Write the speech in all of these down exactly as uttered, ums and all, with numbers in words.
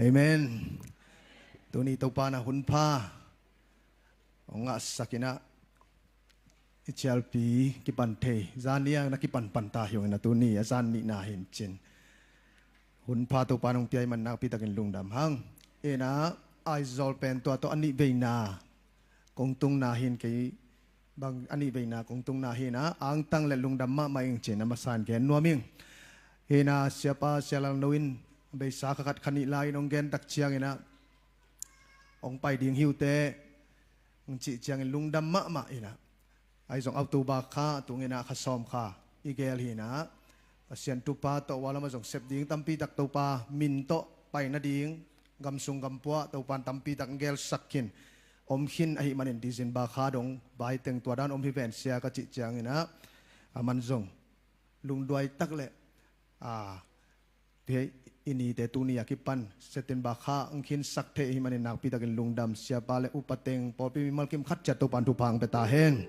Amen. Tuni Topa na hun pha hong ngahsak inah i cialpi kipan thei. Zan ni a na kipanpan ta hi hong inah tuni a zan nihna hin cin hun pha Topa nong pia i man nakpi takin lungdam hang. Inah Aizawl pen tua tawh a nih veina kong tungna hin kei bang a nih veina kong tungna hinah angtang le lungdam mahmah ing cin a masa in gen nuam ing. Hinah siapa Sia Lal No in beisa kha khat kha nih lai in hong gen tak cianginah hong pai ding hi uh teh hong cih ciangin lungdam mahmah inah. Ahi zong October kha a tunginah kha sawm kha i gel hinah Pasian thupha tawh ua lamah zong sep ding tampi tak Topa min tawh pai nading gamsung gampuah Topan tampi tak gelsak khin om khin ahih manin December kha dong vai teng tua dan om hi ven sia ka cih cianginah a man zong lungduai tak le a, i nite tuni a kipan September kha ang khinsak thei ahih manin nakpi takin lungdam siapa le upa teng pawlpi mimal kim khat ciat Topan thupha ang pia ta hen.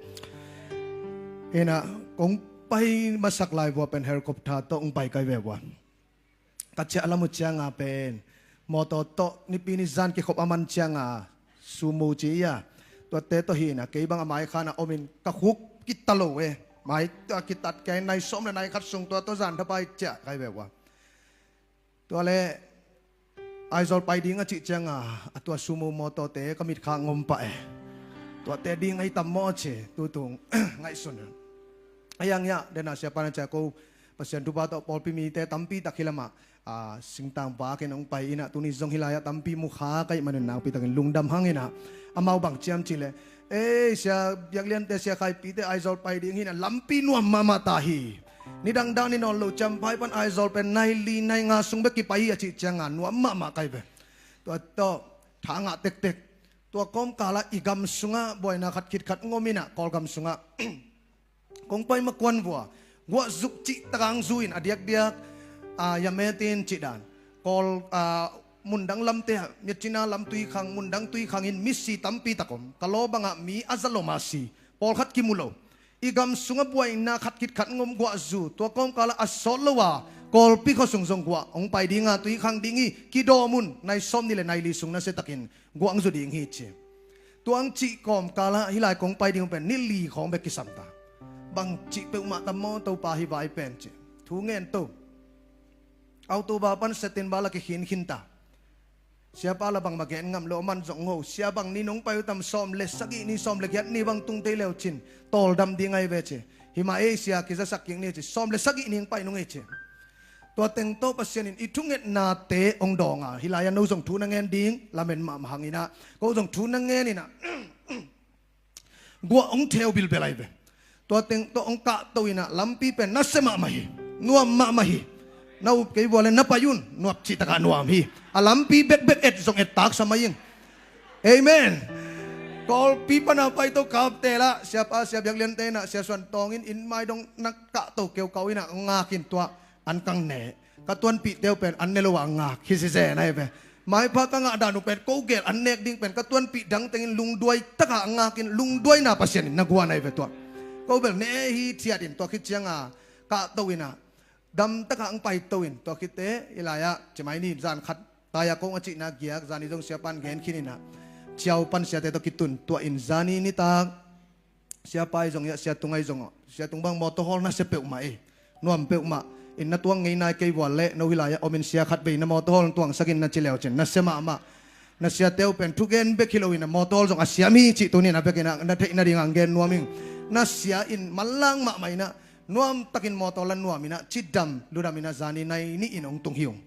Inah kong pai masak lai vua pen helicopter tawh hong pai kai ve vua. Ka ciah lam uh cianga pen mawtaw tawh nipi ni zan kikhop a man cianga sumu ci ia tuate tawh hina kei bang a maikhana omin ka khuk kita lo e. Mai a kitat kei nai sawm le nai khat sung tua tawh zan thapai ciah kai ve ua. Tua le Aizawl pai ding a cih cianga a tua sumu mawtawte ka mitkha ngom pah e. Tuate ding ahi tam maw ci tutung ngaihsun. A yang ia dena siapa na cia ko Pasian thupha tawh pawlpi mite tampi tak hi lamah a, singtang vakin hong pai inah tuni zong hi lai-ah tampi mukha ka hih manin nakpi takin lungdam hang inah amau bang ciam cih leh ei sia biakliante sia khaipite Aizawl pai ding hinah lampi nuam mahmah ta hi. Nidangdang ni nawn lo Champhai pan Aizawl pen nai li nai nga sung bek kipai hi a cih cianga nuam mahmah kai ve. Tua tawh tha ngah tektek tua kawmkalah i gam sungah buaina khat khit khat ngom inah Kawlgam sungah kong pai makuan vua guahzuk cih takang zu in a diakdiak a yametin cih dan Kawl a mundang lamte ah Myitkyina lam tuikhang mundang tuikhang in misi tampi tak om ka law bangah mi a za lom a si pawlkhat kimu lo. I gam sungah buaina khat khit khat ngom guahzu tua kawmkalah a sawt lo a Kawlpi khuasung zong guah hong pai dinga tuikhang ding hi kidawm un nai sawm ni le nai li sung nasia takin guah hong zu ding hi ci. Tuang cih kawmkalah hi lai kong pai ding pen ni li khawng bek kisam ta. Bang cih peuhmah tam maw Topa hi vai pen ci. Thu ngen to. October pan September la kikhin khin ta. Siapa la bangmah gen ngam lo a man zong ngo sia bang ni nong pai uh tam sawm le sagih ni sawm le giat ni bang tung tei leu cin tawldam ding ahi ve ci. Himah ei sia kizasak kik ni ci sawm le sagih ni hong pai nung ei ci. Tua teng tawh Pasian in i thungetnate hong dawnga hi lai-ah no zong thu na ngen ding lamen mahmah hanginah ko zong thu na ngen inah guah hong theu bilbel ahi ve. Tua teng tawh hong kahto inah lampi pen nasia mahmah hi. Nuam mahmah hi. Na up kei vua le na pai un nuap cihtakah nuam hi. A lampi bekbek et zong et taksa mai ing. Amen. Kawlpi pana paito kapte lah siapa sia biakliante inah sia suan tawngin inn mai dong na kahto keukau inah ngakin tua an kang ne ka tuanpih teu pen an ne lo a ngak hi sizen ahi ve. Maipha ka ngah dan uh pen ko gel an nek ding pen ka tuanpih dang tengin lungduai taka ngakin lungduaina Pasian in na guan ahi ve tua. Ko bel ne hi thiat in tua khit cianga kahto inah dam taka ang paito in tua khitte i lai-ah cimai ni zan khat taya kong a cihna giak zani zong siapan gen khin inah ciau pan siate tawh kitun tua in zani nitak siapa i zong iah siatung ahi zong siatung bang mawtaw hawl nasia peuhmah ei nuam peuhmah in na tuang ngei nai kei vua leh no hi lai-ah omin sia khat bei na mawtaw hawl tuangsakin na ci leu cin nasia mahmah. Na siate uh pen thugen bek hi lo inah mawtaw hawl zong a siam hi cih tuninah bekinah na theih nadingah gen nuam ing. Na sia in manlang mahmah inah nuamtakin mawtaw la nuam inah cidam ludam inah zani nai nih in hong tung hi ung.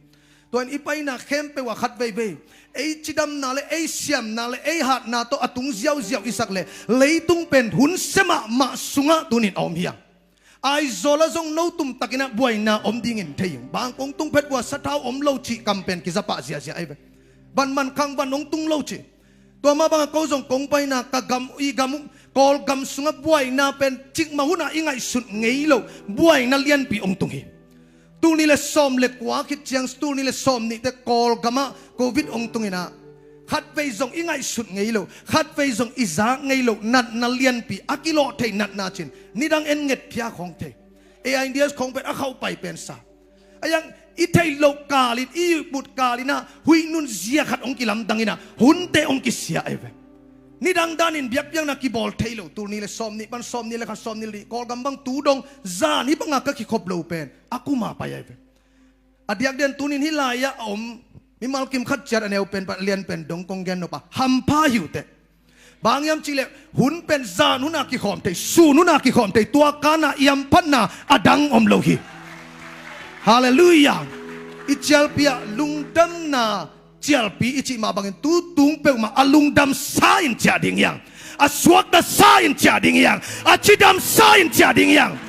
Tua in i paina khempeuh ah khat veivei ei cidamna le ei siamna le ei hatna tawh a tung ziauziau i sak le leitung pen hun sia mahmah sungah tunin a om hiang. Aizawl ah zong no tumtakinah buaina om dingin thei ing bang kong tung phet vua sathau om lo cih kam pen kizapah ziazia ahi ve. Vanman khang van hong tung lo ci. Tua mah bangah ko zong kong paina ka gam i gam uh Kawlgam sungah buaina pen cikmah hunah i ngaihsut ngei lo buaina lianpi hong tung hi. Tul nih le sawm le kua khit ciang tul nih le sawm nihte Kawlgamah Covid hong tunginah khatvei zong i ngaihsut ngei lo khatvei zong i zak ngei lo natna lianpi a kilawh thei natna cin nidang en ngetphia khawng thei. Ei a India khawng pen a khauh pai pensa a yang I theih loh kalin, i ihmut kalin ah huih nun zia khat hong kilamdang in ah hunte hong kisia ahi ve. Nidang danin biakpiakna kibawl thei lo, tul nih le sawm nih pan sawm nih le khat, sawm nih le nih, Kawlgam bang tu dong zan hih banga ka kikhop lo pen a kuma pai ahi ve. A diakdiakin tunin hih lai-ah a om mimal kim khat ciat a neu pen, a lian pen dong kong gen nop a hampha hi uh teh. Bang hiam cihleh hun pen zan hun a kikhawm thei, sun hun a kikhawm thei, tua kana i hamphatna a dang om lo hi. Halleluiah. I cialpi ah lungdamna cialpi i cih mah bangin tu tung peuhmah a lungdamsa in ciah ding hi hang. A suakta sa in ciah ding hi hang. A cidamsa in ciah ding hi hang.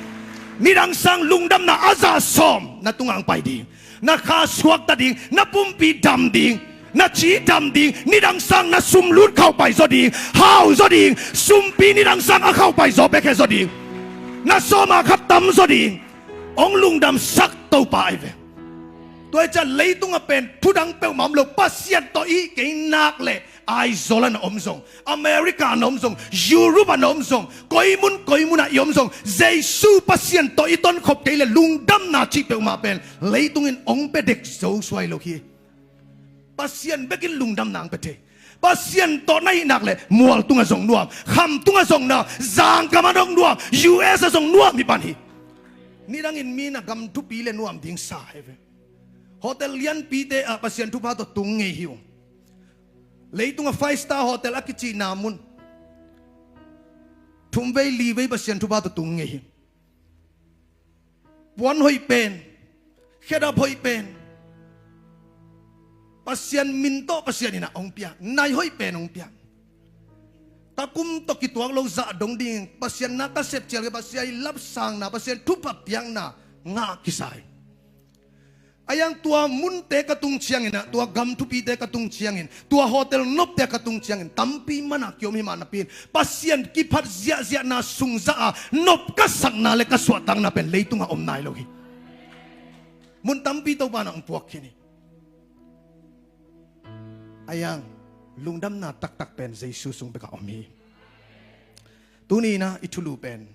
Nidang sang lungdamna a za sawm na tungah hong pai ding. Na kha suakta ding, na pumpi dam ding, na ci dam ding, nidang sang na sum lut khauh pai zaw ding, hau zaw ding, sumpi nidang sang a khauh pai zaw bek he zaw ding. Na sawm a khat tam zaw ding. Hong lungdamsak Topa ahi ve. Tua hi ciang leitungah pen thudang peuhmah om lo, Pasian tawh i hih kei nak leh Aizawl ah na om zong, America ah na om zong, Europe ah na om zong, koi mun koi munah i om zong, Jesu Pasian tawh i tonkhop kei leh lungdamna cih peuhmah pen leitung in hong pia dek zo suai lo hi. Pasian bekin lungdamna hong pia thei. Pasian tawh na hih nak leh mual tungah zong nuam, kham tungah zong nuam, zangkam ah zong nuam, U S ah zong nuam hi pan hi. Nidangin mi in a gam thupi leh nuam ding sa hi ve. Hotel lianpite ah Pasian thupha tawh tung ngei hi uh. Leitungah five star hotel a kicihna mun thumvei livei Pasian thupha tawh tung ngei hi. Puan hoih pen, khedap hoih pen, Pasian min tawh Pasian in ah hong pia, nai hoih pen hong pia. Ka kum tawh kituak lo zah dong ding, Pasian na ka sep cial kei, Pasian i lapsangna, Pasian thupha piakna ngah kisa hi. A hiang tua munte ka tung ciangin ah, tua gam thupite ka tung ciangin, tua hotel nopte ka tung ciangin tampi manah kiom hi mah napi in Pasian kiphat ziahziahna sungzah a nop ka sakna le ka suahtakna pen leitungah om nai lo hi. Mun tampi Topa in ah hong puak khin hi. A hiang lungdamna taktak pen Jesu sung bekah om hi. Tuni in ah i thulu pen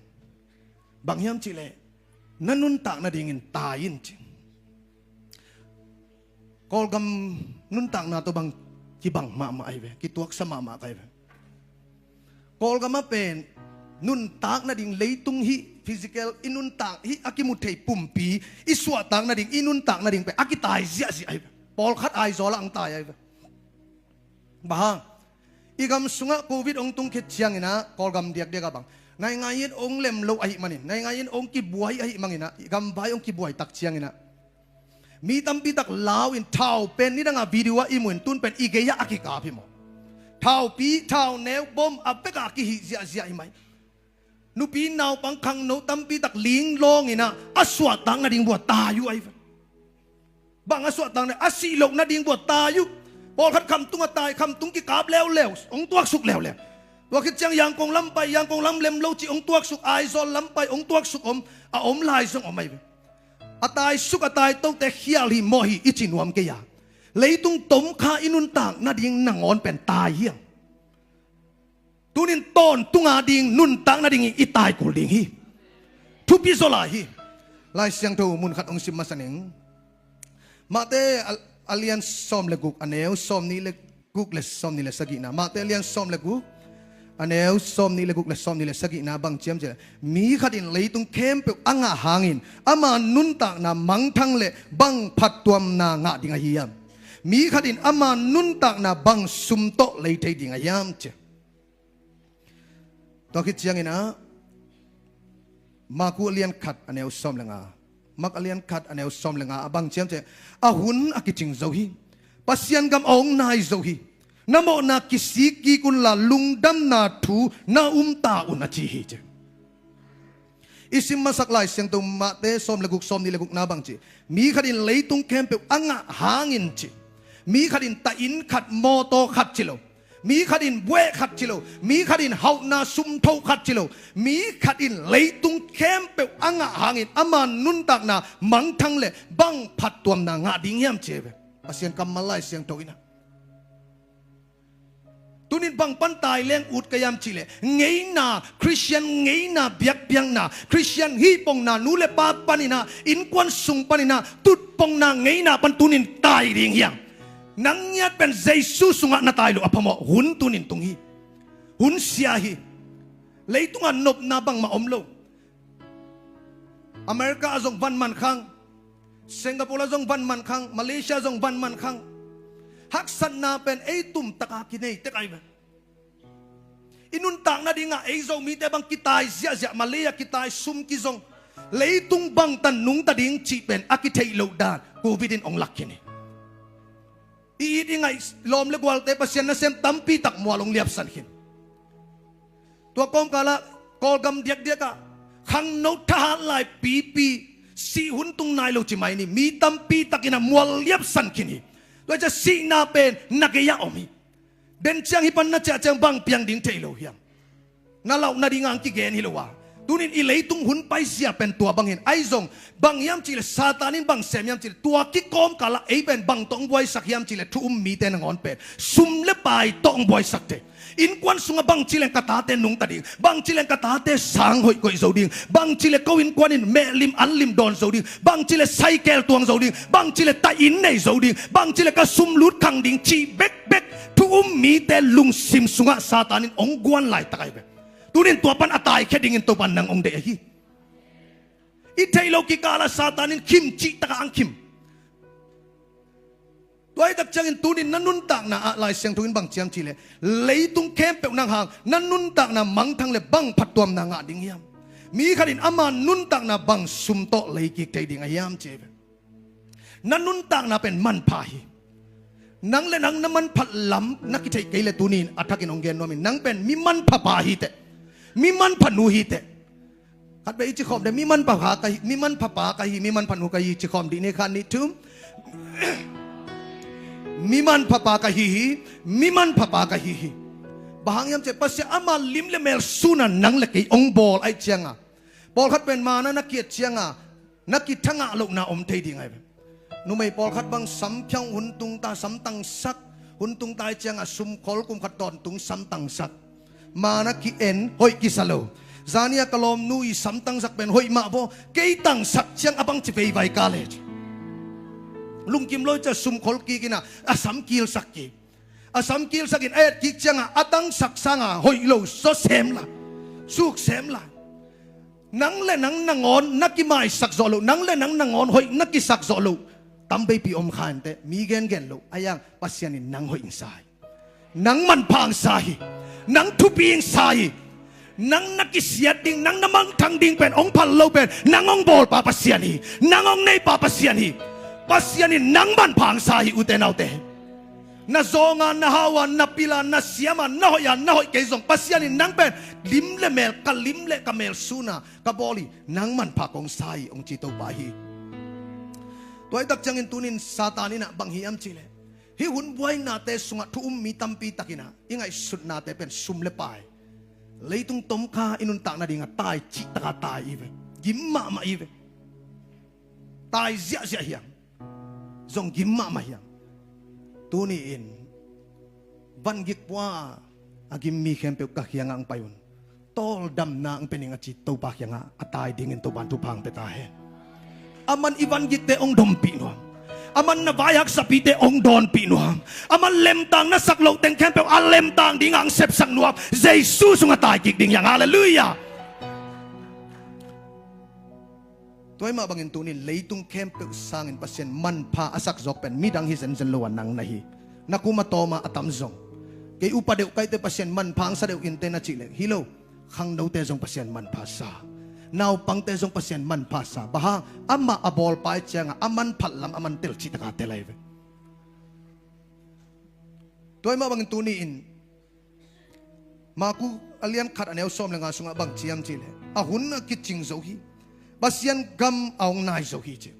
bang hiam cihleh na nuntak nadingin tai in ci. Kawlgam nuntakna tawh bang kibang mahmah ahi ve, kituaksa mahmah ka hi ve. Kawlgam ah pen nuntak nading leitung hih physical i nuntak hih a kimu thei pumpi i suahtak nading i nuntak nading pen a kitai ziahziah ahi ve. Pawlkhat Aizawl ah hong tai ahi ve. Bang hang? I gam sungah covid hong tung khit ciangin ah Kawlgam diakdiak ah bang ngaingai in hong lem lo ahih manin, ngaingai in hong kibuai ahih manin ah, i gam vai hong kibuai tak ciangin ah mi tampi tak lau in, thau pen nidang a video ah i mu in, tun pen i gei ah a kikap hi maw. Thaupi, thauneu, bom a bek a kihih ziahziah hi mai. Nupi naupang khangno tampi tak linglawng in ah a suahtak nading bua tai uh ahi ve. Bang a suahtak na, a sih loh nading bua tai uh. Pawlkhat khamtung a tai, khamtung kikap leuleu, hong tuaksuk leuleu. Tua khit ciang Yangon lam pai, Yangon lam lem lo cih hong tuaksuk, Aizawl lam pai hong tuaksuk om, a om lai zong om ahi ve. A taisuk a taitote khial hi mawh hi i ci nuam kei a, leitung tomkha i nuntak nading nangawn pen tai hiam? Tunin tawntung a ding nuntak nadingin i tai kul ding hi. Thupi zaw lai hi. Lai Siangtho mun khat hong sim masa ning. Matthai a, a lian sawm le guk, a neu sawm nih le guk le sawm nih le sagihna. Matthai a lian sawm le guk, a neu sawm nih le guk le sawm nih le sagihna bang ci hiam cihleh, mi khat in leitung khempeuh a ngah hangin ama nuntakna mangthang le bang phattuamna ngah ding ahi hiam? Mi khat in ama nuntakna bang sum tawh lei thei ding ahi hiam ci. Tua khit ciangin ah Marku a lian khat a neu sawm le nga, Mark a lian khat a neu sawm le nga ah bang ci hiam cihleh, a hun a kicing zo hi. Pasian gam a hong nai zo hi. Na mawhna kisik kik unla lungdamna thu na um ta un a ci hi ci. I sim masak Lai Siangtho Matthai sawm le guk, sawm nih le gukna bang ci. Mi khat in leitung khempeuh a ngah hangin ci. Mi khat in ta inn khat, mawtaw khat ci lo. Mi khat in bueh khat ci lo. Mi khat in hauhna sumtho khat ci lo. Mi khat in leitung khempeuh a ngah hangin ama nuntakna mangthang le bang phattuamna ngah ding hiam ci hi ve. Pasian kammal Lai Siangtho in ah Tunin bang pan tai leng ut ka hiam cih leh, ngeina, Khristian ngeina, biakpiakna, Khristian hihpongna, nu le pa panin ah, innkuan sung panin ah, tutpongna ngeina pan tunin tai ding hi hang. Nang ngiat pen Jesu sungah na tai loh a phamawh. Hun tunin tung hi. Hun sia hi. Leitungah nopna bangmah om lo. America ah zong van man khang, Singapore ah zong van man khang, Malaysia ah zong van man khang. Haksatna pen ei tumtaka kinei tek ahi ve. I nuntak nadingah ei Zomite bang kitai ziahziah, Malay ah kitai, sum kizong, leitung bangtan nungta ding cih pen a kitheih loh dan Covid in hong lak khin hi. I it i ngaih lawm le gualte, Pasian nasem tampi tak mual hong liapsan khin. Tua kawmkalah Kawlgam diakdiakah khangno thahat lai pipi, sih hun tung nai lo ci mai ni, mi tampi takin a mual liapsan khin hi. Tua ciah sihna pen na gei-ah om hi. Den ciang hih pan na ciah ciang bang piang ding thei lo hiam? Na lauh nadingah hong kigen hi lo a. Tunin i leitung hun paizia pen tua bang hi in, ahi zong bang hiam cih leh, Satan in bang sem hiam cih leh, tua kikawmkalah ei pen bang tawh hong buaisak hiam cih leh, thu um mite nangawn pen sum le pai tawh hong buaisak thei. Innkuan sungah bangci leng ka tate nungta ding, bangci leng ka tate sang hoih koih zo ding, bangci leh ko innkuan in mehlim anlim dawn zo ding, bangci leh saikel tuang zo ding, bangci leh taih inn nei zo ding, bangci leh ka sum lut khang ding cih bekbek thu um mite lungsim sungah Satan in hong guan laitak ahi ve. Tunin tua pan a taikhia dingin Topa in nang hong deih ahi. I theih loh kikalah Satan in khim cihtakah ang khim. Tua ahih tak ciangin tunin na nuntakna ah Lai Siangtho in bang ci hiam cih leh, leitung khempeuh nang hang na nuntakna mangthang leh bang phattuamna ngah ding hiam? Mi khat in ama nuntakna bang sum tawh lei kik thei ding a hiam ci hi ve. Na nuntakna pen manpha hi. Nang le nang na manphat lam na kitheih kei leh tunin a thakin hong gen nuam in, nang pen mi manpha pa hi teh. Mi manpha nu hi teh. Khat bek i ci khawm deh, mi manpha pa ka hi, mi manpha pa ka hi, mi manpha nu ka hi, ci khawm dih ni, khat, nih, thum. Mi manpha pa ka hi hi, mi manpha pa ka hi hi. Bang hang hiam cih leh Pasian ama lim le mel suna nang le kei hong bawl ahih cianga, pawlkhat pen mana na kiat cianga na kithangah lohna om thei ding ahi ve. Numei pawlkhat bang samkhiang hun tungta, samtangsak hun tungta ahih cianga sumkhol kum khat tawntung samtangsak. Mana ki-en, hoih kisa lo. Zania ka lawmnu i samtangsak pen hoih mah vaw, kei tangsak ciang a bangci veivai ka le ci. Lungkim lo ciah sumkhol kik inah a sam kilsak kik. A sam kilsakin a et kik cianga a tangsak sanga hoih lo zaw sem lai, suk sem lai. Nang le nang nangawn na kimaisak zawh loh, nang le nang nangawn hoih na kisak zawh loh tam veipi om kha inteh, mi gengen loh a hiang Pasian in nang hoih hong sa hi. Nang manpha hong sa hi. Nang thupi hong sa hi. Nang na kisiat ding, nang na mangthang ding pen hong phal lo pen nang hong bawlpa Pasian hi. Nang hong neipa Pasian hi. Pasian in nang manpha hong sa hi, ute naute. Na zawnga, na hau a, na pil a, na siam a, na hoih a, na hoih kei zong Pasian in nang pen lim le mel, ka lim le ka mel suna ka bawl hi, nang manpha kong sa hi, hong ci Topa hi. Tua ahih tak ciangin tunin Satan inah bang hiam cih leh, hih hun buainate sungah thu um mi tampi takinah i ngaihsutnate pen sum le pai, leitung tomkha i nuntak nadingah tai cihtaka tai hi ve. Gim mahmah hi ve. Tai ziahziah hi hang. Zong gim mahmah hi hang. Tuni-in vangik pua a gim mi khempeuh ka kiangah hong pai un. Tawldamna hong pia ning a ci Topa kiangah a tai dingin Topa in thupha hong pia ta hen. Aman i vangikte hong dompih nuam. Aman na vai haksapite hong dawnpih nuam. Aman lemtang na sak loh teng khempeuh a lemtang dingah hong sepsak nuam. Jesu sungah tai kik ding hi hang. Halleluiah. Tua ahih mah bangin tunin leitung khempeuh sangin Pasian manpha a sak zawk pen midang hi zenzen lo a nang na hi. Na kum a tawm a a tam zong, kei upa deuh ka hi teh Pasian manpha hong sa deuh inteh na cih leh, hi lo. Khangnote zong Pasian manpha sa. Naupangte zong Pasian manpha sa. Bang hang? Amah a bawlpa ahih ciangah a manphat lam a man tel cihtaka tel ahi ve. Tua ahih mah bangin tuni-in Maku a lian khat a neu sawm le nga sungah bang ci hiam cih leh, a hun a kicing zo hi. Pasian gam a hong nai zo hi ci.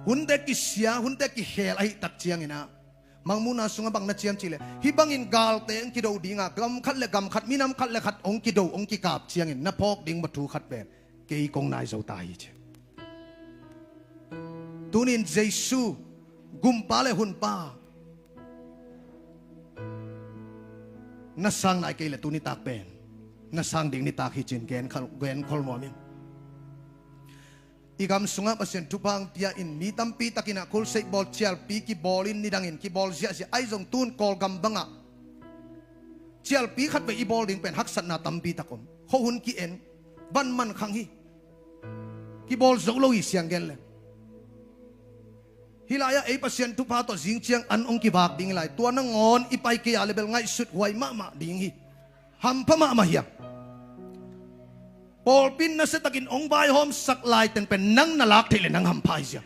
Hunte kisia, hunte kikhel ahih tak ciangin ah, Mangmuhna sungah bang na ci hiam cih leh, hih bangin galte hong kido dingah, gam khat le gam khat, minam khat le khat hong kido, hong kikap ciangin na phawk ding mawthu khat pen kei kong nai zo ta hi ci. Tunin Jesu, gumpa le hunpa, Na sang nai kei le tu nitak pen na sang ding nitak hi cin gen khol, gen khol nuam in. I gam sungah Pasian thupha hong pia in mi tampi takin ah crusade bawl cialpi kibawl in nidangin kibawl ziahziah ahi zong tun Kawlgam bangah cialpi khat vei i bawl ding pen haksatna tampi tak om. Khuahun ki-en, van man khang hi. Kibawl zo lo hi siang gen le. Hih lai-ah ei Pasian thupha tawh zing ciang an hong kivak ding hi lai. Tua nangawn i pai kei a le bel ngaihsut huai mahmah ding hi. Hampha mahmah hiam? Pawlpi in nasiatakin hong vaihawmsak laiteng pen nang na lak theih le nang hampha hi ziam.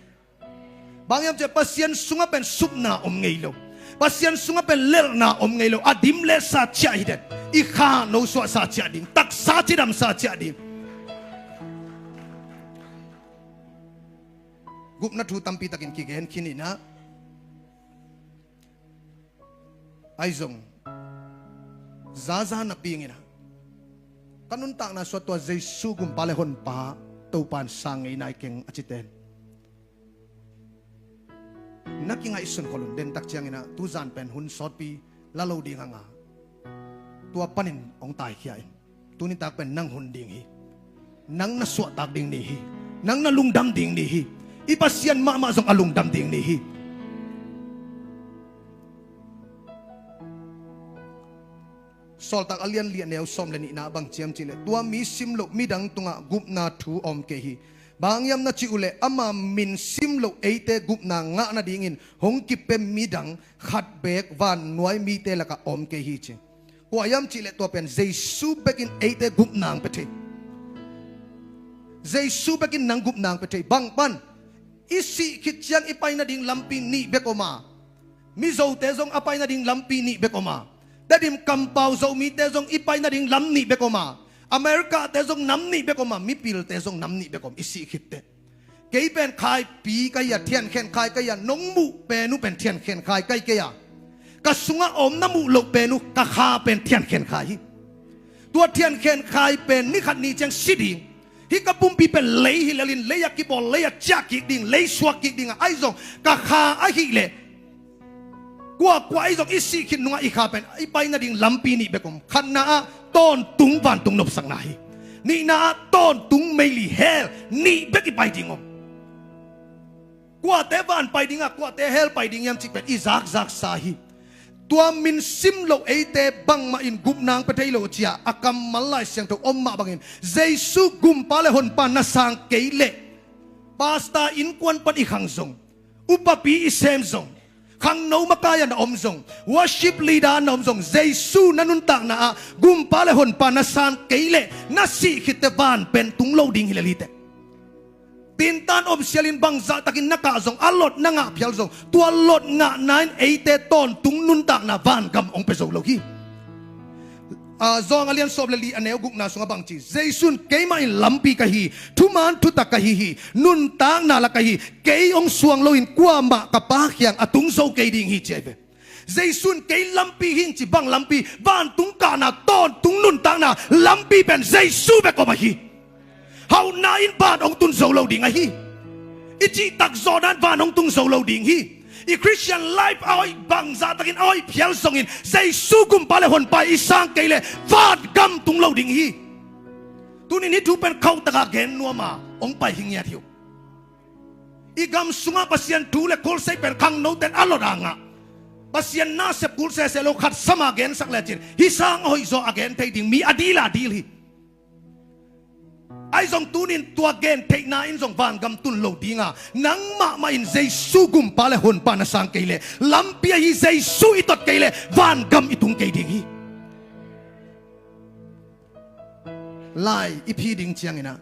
Bang hiam ciah Pasian sungah pen supna om ngei lo. Pasian sungah pen lelhna om ngei lo. A dim le sa ciah hi den. I kha no suah sa ciah ding. Taksa cidam sa ciah ding. Gupna thu tampi takin kigen khin inah. Ahi zong zaza napi inah ka nuntakna suah tua Jesu gumpa le honpa Topan sang ngei nai keng a citen na kingaihsun khol un. Dentak cianginah tuzan pen hun sawtpi la lo ding hanga tua panin hong taikhia in. Tunitak pen nang hun ding hi. Nang na suahtak ding ni hi. Nang na lungdam ding ni hi. I Pasian mahmah zong a lungdam ding ni hi. Sawltak a lian li a neu sawm le nihna bang ciam cihleh tua mi sim loh midang tungah gupna thu om kei hi. Bang hiam na cih uhleh ama min sim loh eite gupna ngah nadingin hong kipia midang khat beek vannuai mite lakah om kei hi ci. Kua hiam cihleh tua pen Jesu bekin eite gupna hong pia thei. Jesu bekin nang gupna hong pia thei. Bang pan i sih khit ciang i pai nading lampi nih bek om a, Mizote zong a pai nading lampi nih bek om a, Tedim kampau Zomite zong i pai nading lam nih bek om a, Americate zong nam nih bek om a, mipilte zong nam nih bek om i sih khitteh. Kei pen khaipi ka hi a, thiankhen khai ka hi a, nong muh pen uh pen thiankhen khai ka hi kei a, ka sungah a om na muh loh pen uh ka kha pen thiankhen khai hi. Tua thiankhen khai pen ni khat ni ciang si ding. Hih ka pumpi pen lei hi lelin lei a kibawl, lei a ciah kik ding, lei suak kik ding a, ahi zong ka kha ahih leh kuakua ahi zong i sih khit nungah i kha pen i pai nading lampi nih bek om. Khatna ah tawntung vantung nopsakna hi. Nihna ah tawntung meili hell nih bek i pai ding om. Kuate van pai ding a, kuate hell pai ding hiam cih pen i zakzaksa hi. Tua min sim loh eite bangmah in gupna hong pia thei lo cia a kammal Lai Siangtho om mah bangin Jesu gumpa le honpa na sang kei leh pasta innkuan pan i khang zong, upapi i sem zong, khangno makai a na om zong, worship leader a na om zong, Jesu na nuntakna ah gumpa le honpa na sang kei leh na sih khitteh van pen tung lo ding hi lel hiteh. Tintan om sialin bangzah takin na kah zong, a lot na ngah phial zong, tua lot ngahna in eite tawntung nuntakna vangam hong pia zo lo hi. A, Zawng a lian sawm le li a neu gukna sungah bang ci, Jesu in keimah in lampi ka hi, thuman thutak ka hi hi, nuntakna la ka hi, kei hong suang loin kuamah ka Pa kiang a tung zo kei ding hi ci ahi ve. Jesu in kei lampi hing ci, bang lampi? Vantung kahna tawntung nuntakna lampi pen Jesu bek om ahi. Hauhna in van hong tun zo lo ding ahi. I cihtak zawhna in van hong tung zo lo ding hi. I Christian life a hoih bangzah takin a hoih phial zongin Jesu gumpa le honpa i sang kei leh vangam tung lo ding hi. Tunin hih thu pen khauh takah gen nuam a hong pai hi ngiat hi uh. I gam sungah Pasian thu le khualsei pen khangnote'n a lot a ngah. Pasian nasep kul sese lo khat sama gensak lecin hih sang a hoihzaw a gen thei ding mi a dil a dil hi. Ahi zong tunin tua gen theihna in zong vangam tun lo dinga, nang mahmah in Jesu gumpa le honpa na sang kei leh, lampi ahi Jesu i tot kei leh vangam i tung kei ding hi. Lai i phi ding cianginah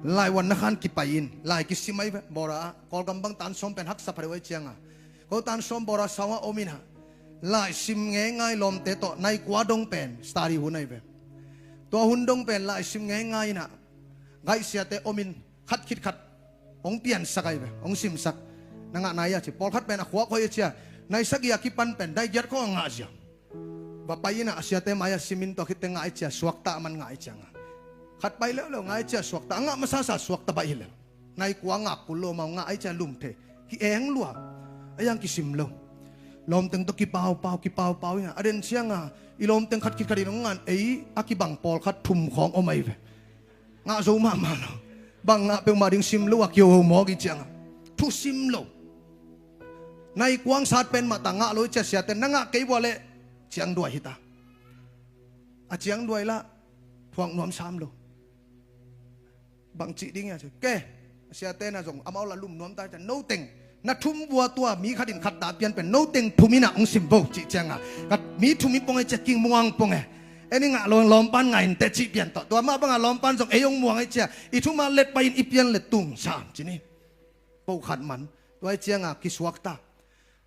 laivuan na khan kipai in lai kisim ahi ve. Bora ah Kawlgam bang tan sawm pen haksa pha deuh ahi cianga, ko tan sawm bora sawa om inah lai sim ngeingai lawmte tawh nai kua dong pen study hun ahi ve. Tua hun dong pen lai sim ngeingai inah ngaihsiate om in khat khit khat hong piansak ahi ve, hong simsak. Na ngah nai a ci, pawlkhat pen a khuak hoih a cia, nai sagih a kipan pen nai giat khawng a ngah zia. Va pai inah a siate mai-ah simin tua khitte ngah i cia, suakta a man ngah i cia ngah. Khat pai leuleu ngah i cia, suakta a ngah masasa suakta baih hi lel. Nai kua ngak kul lo mau ngah i cia lum thei. Ki-eng lua. A yang kisim lo. Lawmteng tawh kipaupau, kipaupau hi a, a den cianga i lawmteng khat khit khat in hong ngan, ei a kibang pawlkhat thum khawng om ahi ve. Ngah zo mahmah lo. Bang ngah peuhmah ding sim lo a, kihoho mawk i cianga thu sim lo. Nai kuang sat pen mah ta ngah lo i cia siate, na ngah kei vua leh ciangduai hita. A ciangduai lah thuak nuam sam lo. Bang cih ding ia ci ke. Siate na zong amau la lum nuam ta cia, noteng na thum vua tua mi khat in khat ta pian pen noteng thum ina hong sim vo cih cianga, ka mi thum i pong e cia, king muang pong e. Eni ngah lo lawmpan ngah in te cih pian tawh, tua mah banga lawmpan zong ei hong muang e cia, i thuma let pai in i pian let tung sam ci ni. Pau khat man tua i cianga kisuak ta.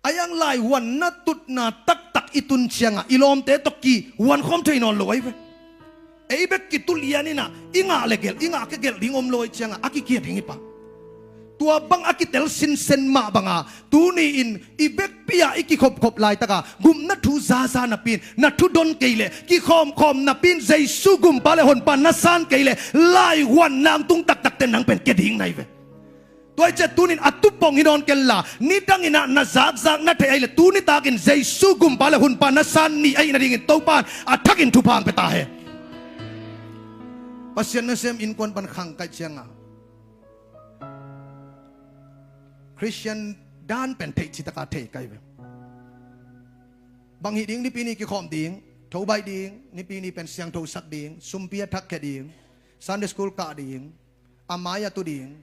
A iang laihuan na tutna taktak i tun cianga i lawmte tawh kihuan khawm thei nawn lo ahi ve. Ei bek kitu lian ina i ngah le gelh, i ngah ke gelh ding om lo ahi cianga a kikia ding hi pah. Tua bang a kitel sinsen mah banga tuni in i vekpi-a i kikhopkhop laitaka gupna thu zaza napi in na thu don kei leh, kikhawmkhawm napi in Jesu gumpa le honpa na san kei leh, laihuan nang tung taktakte nang pen kia ding na hi ve. Tua i ciah tunin a tupong hi nawn kenla, nidang inah na zakzak na theih ahih leh tuni takin Jesu gumpa le hunpa na san ni ahih nadingin Topa in a thakin thupha hong pia ta hen. Pasian nasem innkuan pan khang kaih cianga Khristian dan pen theih citaka thei kai ve. Bang hih ding, nipi ni kikhawm ding, tho baih ding, nipi ni pen siangtho sak ding, sumpi a thakkhia ding, Sunday school kah ding, a mai a tu ding,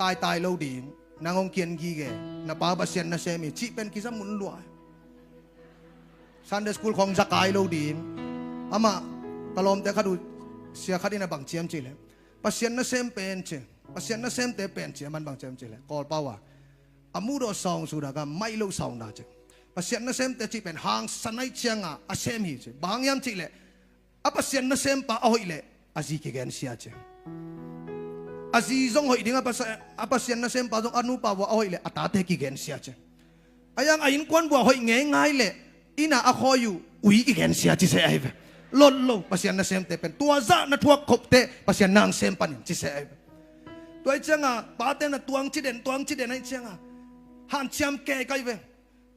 taitai lo ding, nang hong kian gige, na pa Pasian nasem hi cih pen kiza mun lua. Sunday school khawng za kai lo ding. Amah ka lawmte khat uh sia khat in a bang ciam cih leh, Pasian nasem pen ci, Pasian nasemte pen ci, aman bang ciam cih leh Kawlpau a, a muhdawh sawng suda ka maih loh sawng da ci. Pasian nasemte cih pen hangsan ahih cianga a sem hi ci. Bang hang hiam cih leh a Pasian nasempa a hoih leh a zi kigensia ci. A zi zong hoih ding, a Pasa-, a Pasian nasempa zong a nupa vua a hoih leh a tate kigensia ci. A iang a innkuan vua hoih ngeingai leh ina a khawi uh ui kigensia ci seh ahi ve. Lot lo Pasian nasemte pen, tua zah na thuak khopte Pasian nasem panin ci seh ahi ve. Tua ahih cianga pate na tuang ci den, tuang ci den ahih cianga hanciam kei kai ve.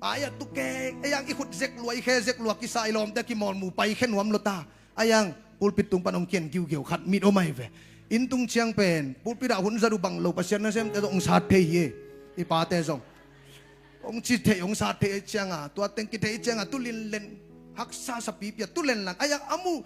Ai a tu kei, a iang i khut zek lua, i khe zek lua kisa, i lawmte a kimawl mu pai khe nuam lo ta. A iang pulpit tung pan hong kian giugiau khat mit om ahi ve. Inn tung ciang pen pulpit ah hun zat uh bang lo Pasian nasemte zong hong sat thei hi. I pate zong hong ci thei, hong sat thei ahih cianga, tua teng kithei ahih cianga tu linlen, haksa sapipi a tu lenlan. A iang a muh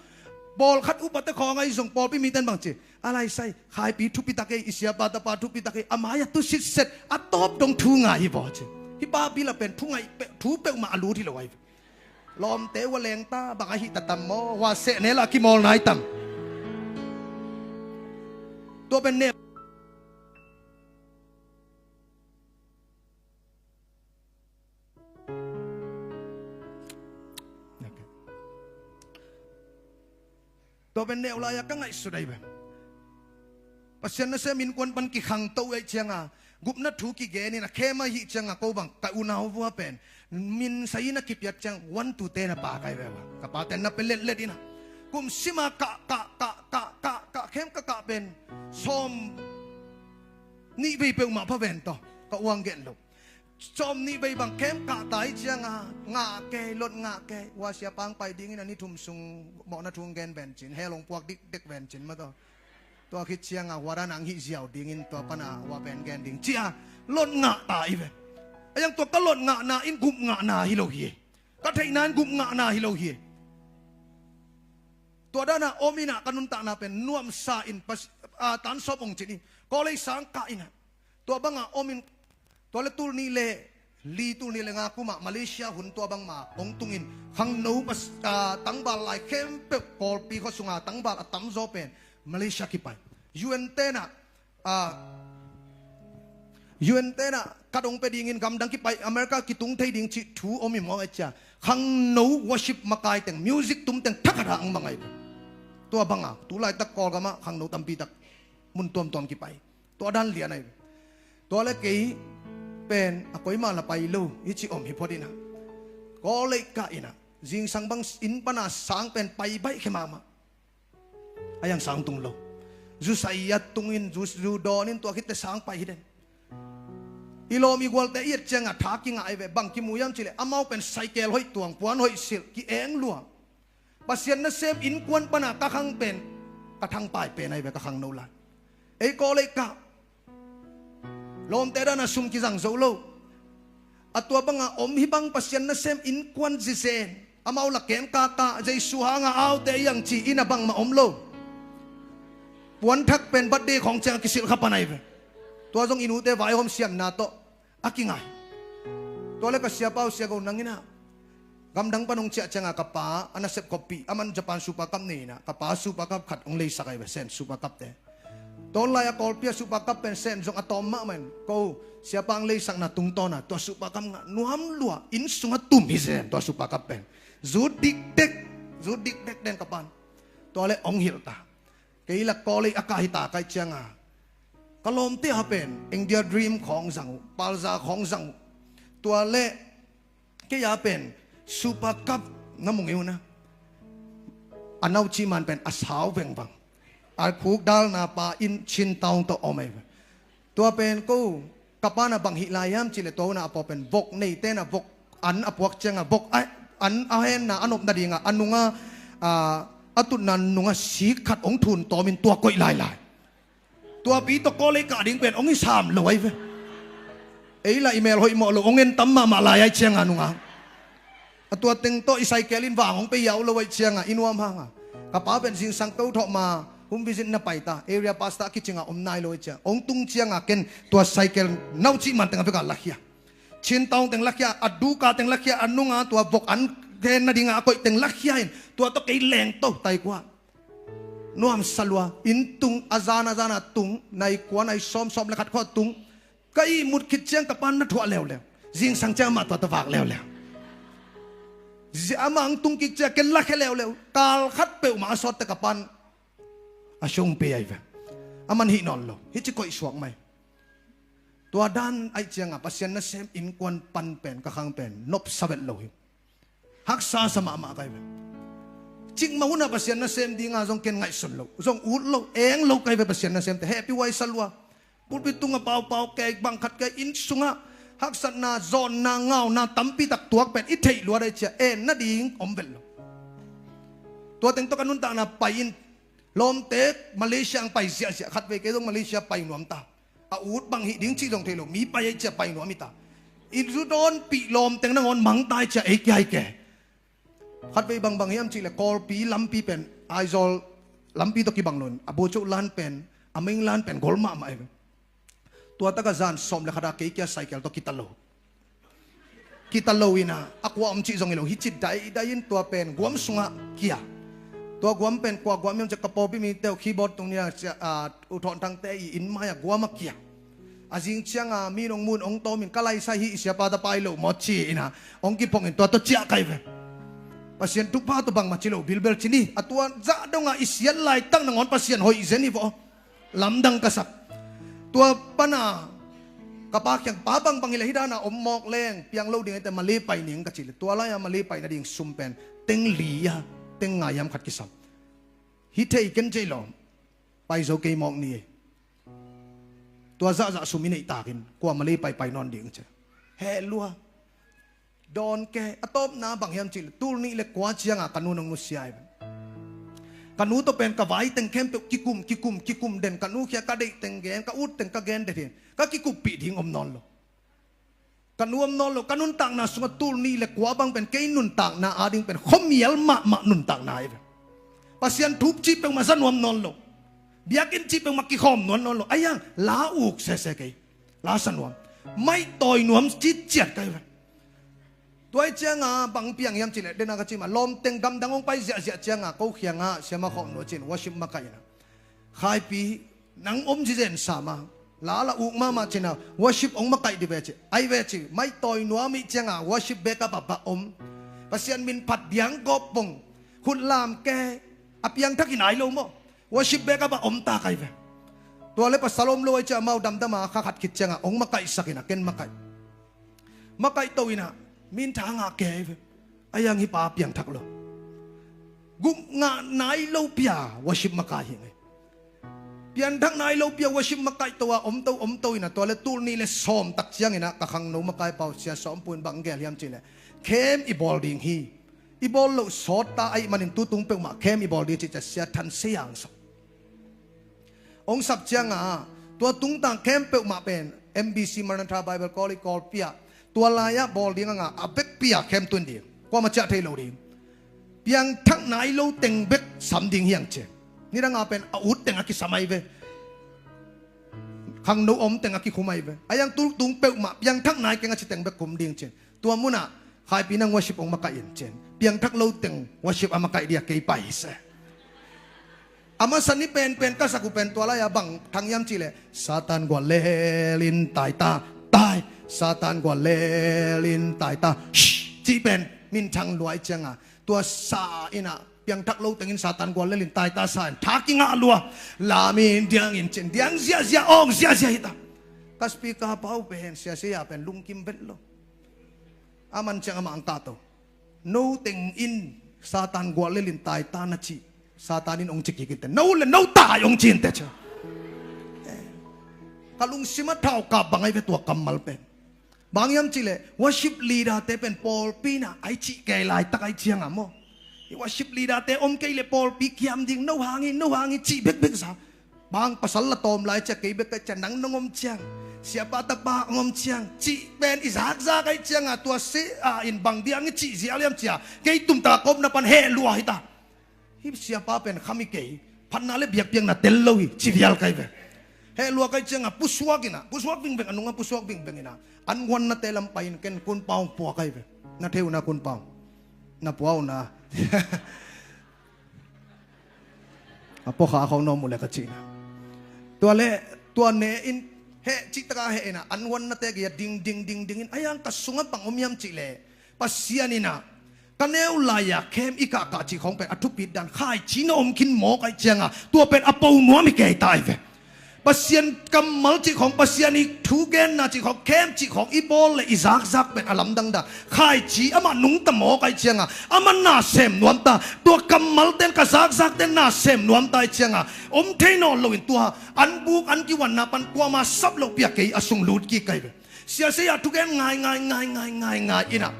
pawlkhat upate khawng ahi zong pawlpi mite in bang ci, a laisai khaipi thupitak ei, i siapa tapa thupitak ei, a mai a tu sitset a tawp dong thu ngai hi vaw ci. Hih pa bil a pen thu ngai peuh, thu peuhmah a lut hi lo ahi ve. Lawmte ua lengta bang ahi ta tam maw, ua sehnel a kimawl nai tam. Tua pen ne. Tua pen neu lai-a ka ngaihsut ahi ve. Pasian nasem innkuan pan kikhangto ahih cianga gupna thu kigen in a khem ahih cianga ko bang ka unau vua pen min sai in a kipiak ciang one two te na pa kai ve ua. Ka pate na pe letlet in a kum sima kah kah kah kah kah kah khem ka kah pen sawm nih vei peuhmah pha ven tawh ka uang gen lo. Sawm nih vei bang khem kah ta ahih cianga ngah kei, lot ngah kei. Ua siapa hong pai dingin a ni thum sung mawhna thu hong gen ven cin, hell hong puak dikdek ven cin mah tawh. Tua khit cianga hua dan hong hih ziau dingin tua pana hua pen gen ding cia lot ngah ta hi ve. A iang tua ka lot ngahna in gup ngahna hi lo hi. Ka theihna in gup ngahna hi lo hi. Tua dana om ina ka nuntakna pen nuamsa in pas-, a, tan sawp hong cin hi. College sang kah ina tua banga om in, tua le tul nih le li, tul nih le nga kuma Malaysia hun tua bangma hong tungin khangno pas-, a, tangval lai khempeuh pawlpi khua sunga tangval a tamzaw pen Malaysia kipai. U N tena, a, U N tena ka dong pe dingin gamdang kipai, America kitung thei ding cih thu om hi mawng e cia. Khangno worship makai teng, music tum teng thakhat hang mangai. Tua banga tulaitak Kawlgama khangno tampitak mun tuamtuam kipai. Tua dan lian ahi. Tua le kei pen a koima la pai lo hi ci om hi phot ina. College kah ina zingsang bang inn pana sang pen pai baih khe mahmah. A iang sang tung lo. Zu sai a tungin zu, zu dawnin tua khitte sang pai hi den. I lawm i gualte i et ciangah tha kingah ahi ve. Bang kimu hiam cihleh amau pen saikel hoih tuang, puan hoih silh, ki-eng lua. Pasian nasem innkuan pana ka khang pen ka thangpai pen ahi ve, ka khangno lai. Ei Kawlei kah lawmte dana sum kizang zo lo. A tua banga om hi bang Pasian nasem innkuan zizen, amau la ken kaka Jesu hanga aute iang ci ina bangmah om lo. Puanthak pen birthday khawng cianga kisilh kha pan ahi ve. Tua zong i nute vaihawm siamna tawh a kingai. Tua le ka siapa uh, sia go, nang ina gamdang pan hong ciah cianga ka pa a nasep khoppih, aman Japan Super Cup nei ina, ka pa Super Cup khat hong leisak ahi ve, Sen Super Cup te. Tawn lai a Kawlpi a Super Cup pen Sen zong a tawm mahmah in, ko siapa hong leisakna tungtawna tua Super Cup ngah nuam lua, inn sungah tum hi zen tua Super Cup pen. Zut dikdek, zut dikdek den ka pan. Tua le hong hilh ta. Kei la Kawlei a kah hi ta kai cianga ka lawmte a pen India Dream khawng zang uh, Palza khawng zang uh. Tua le kei a pen Super Cup na mu ngei uh na. A naucih man pen a sau vengvang, a khukdalna pa in Chin Town tawh om ahi ve. Tua pen ko ka pana bang hih lai hiam cihleh tua huna a paw pen vok neite na vok an a puak cianga vok a, an a henna a nop nadinga a nunga, a, a tutna nunga sik khat hong thun tawmin tua koih lailai. Tuapi tawh Kawlei kah ding pen hong hi sam lo ahi ve. Ei la i mel hoih mawh lo, hong en tam mahmah lai ahi cianga nunga. A tua teng tawh i saikel in vang hong pei yau lo ahi cianga i nuam hanga ka pa pen zingsang ko thawh ma home visit na pai ta, area pastor a kicinga om nai lo ahi cianga hong tung cianga ken tua saikel naucih man teng a veka lakhia, Chin Town teng lakhia, a duka teng lakhia, a nunga tua vok an hen nadinga a koih teng lakhia in tua tawh kei lengto taikua. Nuamsa lua, inn tung, a zan a zana tung, nai kua nai sawm, sawm le khat khua tung. Ka ihmut khit ciang ka pan na thuah leuleu. Zingsang ciang amah tua tawh vak leuleu. Zia amah hong tung kik ciang ken lakhia leuleu. Kal khat peuhmah a sawt teh ka pan a sungpi ahi ve. A man hih nawn lo, hih ci koih suak mai. Tua dan aih cianga Pasian nasem innkuan pan pen ka khang pen nopsa vet lo hi. Haksa sa mahmah kai ve. Cikmah huna Pasian nasem dinga zong ken ngaihsun lo, zong ut lo, eng lo kai ve Pasian nasemte. Hehpih huai sa lua. Pulpit tunga paupau kei, bang khat kei, inn sungah haksatna, zawnna, ngauna tampi tak tuak pen i theih lua dai cia en nading om vet lo. Tua teng tawh ka nuntakna pai in, lawmte Malaysia ang pai ziahziah, khatvei kei zong Malaysia pai nuam ta. A ut bang hih ding cih zong thei lo, mi pai aih cia pai nuam hi ta. I zu dawnpih lawm teng nangawn mang ta aih cia ei kia hi ke. Khatvei bangbang hiam cihleh Kawlpi lampi pen Aizawl lampi tawh kibang lo in, a buacoh lan pen, a meng lan pen gol mahmah hi. Tua taka zan sawm le khata kei kia saikel tawh kita lo. Kita lo ina a kua om cih zong hi lo, hih ci daidai in tua pen guam sungah kia. Tua guam pen kua guam hiam ciah ka pawlpi mite uh keyboard tung nia cia, a, U Thawn Thangte i inn mai-ah guam a kia. A zing cianga mi nong mun ong tawmin ka laisai hi i siapa tapa hi lo maw ci ina ong kiphongin tua tawh ciah kai ve. Pasian thupha tawh bangmah ci lo bilbel ci ni. A tua zah donga i siat laitak nangawn Pasian hoih zen hi vaw. Lamdang ka sak. Tua pana ka pa kiang, pa bangbang hileh hih dana om mawk leng piang lo ding aite Malay pai ning ka cih leh tua lai-a Malay pai nading sum pen teng li a teng nga hiam khat kisam. Hih thei ken cei lo. Pai zo kei mawk ni. Tua zahzah sum i neih takin kua Malay pai pai nawn ding ci. Heh lua. Dawn ke a tawpna bang hiam cihleh tul nih le kua cianga ka nu nong nusia hi. Ka nu tawh pen ka vai teng khempeuh kikum kikum kikum den, ka nu khia ka deih teng gen, ka ut teng ka gen den hin ka kikuppih ding om nawn lo. Ka nu om nawn lo, ka nuntakna sungah tul nih le kua bang pen kei nuntakna ading pen khuamial mahmah nuntakna hi ve. Pasian thu cih peuhmah za nuam nawn lo. Biakinn cih peuhmah kikhawm nuam nawn lo. Ahi hang la uk sese kei. La sa nuam. Maihtawi nuam citciat ka hi ve. Tua hi cianga bang piang hiam cihleh dena ka cih mah lawmteng gamdang hong pai ziahziah cianga ko khianga siama khawh nua cin worship makaihna. Khaipi nang om zizen sama. Lala uk mahmah cina worship hong makaih di ve ci. Ai ve ci maihtawi nuam ih cianga worship backup a bah om. Pasian min phat diang gawp bong. Khutlam ke a piangthak hi nai lo maw. Worship backup a om ta kai ve. Tua le pasal om lo ai cia amau damdama kha khat khit cianga hong makaihsak ina ken makaih. Makaih to ina min tha ngah ke ai ve. Ai ang hi pa piangthak lo. Gup ngah nai lo pia worship makai hi ngai. Piangthak nai lo pi a worship makaihto a omto omto inah, tua le tul nih le sawm tak cianginah ka khangno makaipa uh Sia Sawm Pu in bang gel hiam cihleh, camp i bawl ding hi. I bawl loh sawt ta ahih manin tutung peuhmah camp i bawl ding cih ciah Sia Than Siang Sawm hong sap cianga, tua tungtang camp peuhmah pen M B C, Maranatha Bible College, Kawlpi ah, tua lai-ah bawl ding a ngah a bekpi a camp tun ding, kuamah ciah thei lo ding. Piangthak nai lo teng bek sam ding hiang ci. Nidanga pen a ut teng a kisam ai ve. Khangno om teng a kikhum ai ve. A yang tul tung peuhmah piangthak nai keng a ci teng bek khum ding cin. Tua munah Khaipi nang worship hong makaih in cin, piangthak lo teng worship a makaih dia kei pai hi se. A masa ni penpen ka sak uh pen tua lai-a bang thang hiam cihleh, Satan gual lelin tai ta, tai, Satan gual lelin tai ta, shh, cih pen minthang lua ih cianga, tua sa inah piangthak lo tengin Satan gual lelin tai ta sa in tha kingah lua. Lamin diangin cin diang ziahziah awng ziahziah hita. Ka speaker pa uh pen Sia Sia pen lungkim vet lo. A man ciang amah ang kahto. No tengin Satan gual lelin tai ta na cih, Satan in hong ci kik inteh, no le no tai hong ci inteh cia. Ka lungsim a thaukap bang ai ve tua kammal pen. Bang hiam cihleh worship leader te pen pawlpi inah ai cih kei laitak ai cianga maw. Worship leader te om kei le pawlpi kiam ding, no hang hi, no hang hi cih bekbek sa. Bang pasal la tawm lai cia kei bek kai cia nang nong om ciang, siapa tapa hong om ciang cih pen i zakzak ai cianga, tua si a in bang diang i cih ziau liam cia kei tumtaka kawmna pan heh lua hita. Hih siapa pen kham i kei, phatna le biakpiakna tel lo hi ci vial kai ve. Heh lua kai cianga pusuak inah, pusuak vingveng a nunga pusuak vingveng inah, an huannate lam pai in ken kunpa hong pua kai ve. Na thei uh na kunpa hong na pua uh na. A pawkha a khawng nawm uh le ka cihna. Tua le tua ne in heh cihtaka heh inah an huannate gei-a ding ding ding dingin a yang ka sungah bang om hiam cihleh, Pasian inah ka neu lai-a khem i kahkah cih khawng pen a thupit dan khaici na om khin mawk ai cianga, tua pen a po nuam hi kei ta ai ve. Pasian kammal cih khawng, Pasian i thugenna cih khawng, khem cih khawng i bawl le i zakzak pen a lamdang dan khaici amah nungta mawk ai cianga, amah na sem nuamta. Tua kammal ten ka zakzak ten na sem nuamta ai cianga, om thei nawn loin tua an buk an kihuanna pan kuama sap loh pia kei a sung lut kik kai ve. Sia Sia thugen ngai ngai ngai ngai ngai ngai inah,